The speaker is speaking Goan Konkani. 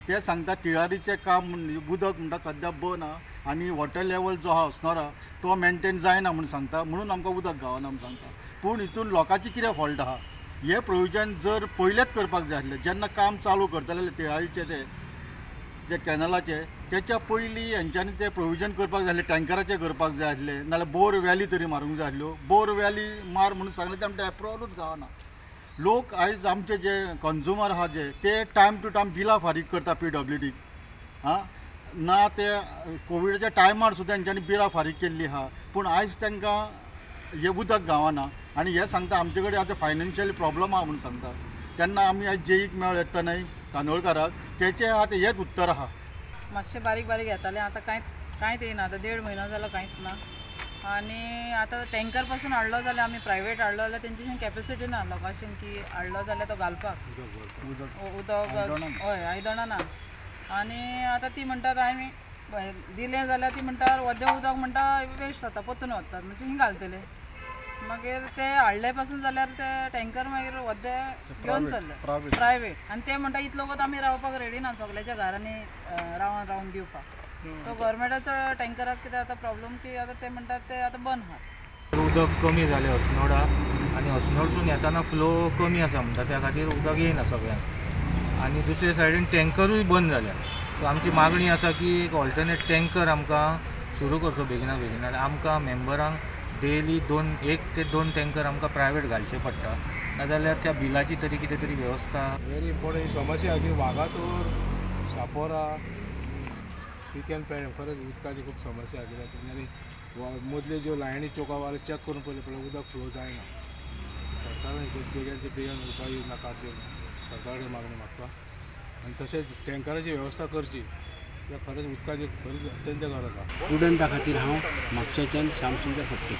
ते सांगता तिळारीचें काम उदक म्हणटा सद्या बंद आहा आनी वॉटर लेवल जो आहा असणारा तो मेंटेन जायना म्हूण सांगता, म्हणून आमकां उदक गावना म्हूण सांगता. पूण हितून लोकांचें कितें फॉल्ट आहा? हें प्रोविजन जर पयलेंच करपाक जाय आसलें, जेन्ना काम चालू करतले तिळारीचें ते जे कॅनलाचे तेच्या पयलीं हेंच्यांनी तें प्रोविजन करपाक जाय आसलें, टँकराचें करपाक जाय आसलें, नाजाल्यार बोर व्हॅली तरी मारूंक जाय आसल्यो. बोर व्हॅली मार म्हणून सांगलें ते आमचें एप्रुवलूच गावना. लोक आयज आमचे जे कंज्युमर आहा जे ते टायम टू टायम बिलां फारीक करता पीडब्ल्यूडीक. आं, ना ते कोविडाच्या टायमार सुद्दां हेंच्यांनी बिलां फारीक केल्ली आहा, पूण आयज तांकां हें उदक गावना आनी हें सांगता आमचे कडेन आतां फायनान्शियल प्रॉब्लम आहा म्हणून सांगता. तेन्ना आमी आयज जेईक मेळ्ळे तनय कांदोळकाराक, तेचें आतां हेंच उत्तर आहा. मातशें बारीक बारीक येतालें, आतां कांयच येयना. आतां 1.5 म्हयनो जालो कांयच ना. आनी आतां टँकर पासून हाडलो जाल्यार आमी प्रायवेट हाडलो जाल्यार तेंची कॅपेसिटी ना लोकांशीन की हाडलो जाल्यार तो घालपाक उदक, हय आयदणां ना. आनी आतां ती म्हणटात आमी दिलें जाल्यार ती म्हणटा वद्दें उदक म्हणटा वेस्ट जाता, परतून वतात, म्हणजे हिंग घालतले. मागीर ते हाडले पासून जाल्यार ते टँकर मागीर वद्दे घेवन चल्ले प्रायवेट. आनी ते म्हणटा इतलो वत आमी रावपाक रेडी ना सगळ्याच्या घरांनी रावन रावन दिवपाक. सो गव्हर्मेंटाचो टँकराक कितें आतां प्रॉब्लम की आतां ते म्हणटात ते आतां बंद आहा. उदक कमी जालें अस्नोडा आनी अस्नोडसून येताना फ्लो कमी आसा म्हणटा, त्या खातीर उदक येयना सगळ्यांक. आनी दुसरे सायडीन टँकरूय बंद जाल्या. सो आमची मागणी आसा की एक ऑल्टरनेट टँकर आमकां सुरू करचो बेगिना बेगीन. आनी आमकां मेंबरांक डेली 1 ते 2 टँकर आमकां प्रायवेट घालचे पडटा, नाजाल्यार त्या बिलाची तरी कितें तरी वेवस्था. वेरी इम्पॉर्टंट ही समस्या की वागातोर, शापोरा, पिकन पेड खरेंच उदकाची खूब समस्या कित्याक तेंच्यांनी मदल्यो ज्यो लायनी चोका वाले चॅक करून पळयलें पळय उदक फ्लो जायना. सरकारान बेगीन ते बेगीन उपाय योजना काडच्यो, सरकारा कडेन मागणी मागता. आनी तशेंच टँकराची वेवस्था करची, कित्याक खरेंच उदकाची खरीच अत्यंत गरज आसा. स्टुडंटा खातीर हांव म्हापशेंच्यान श्यामसुंदर फडते.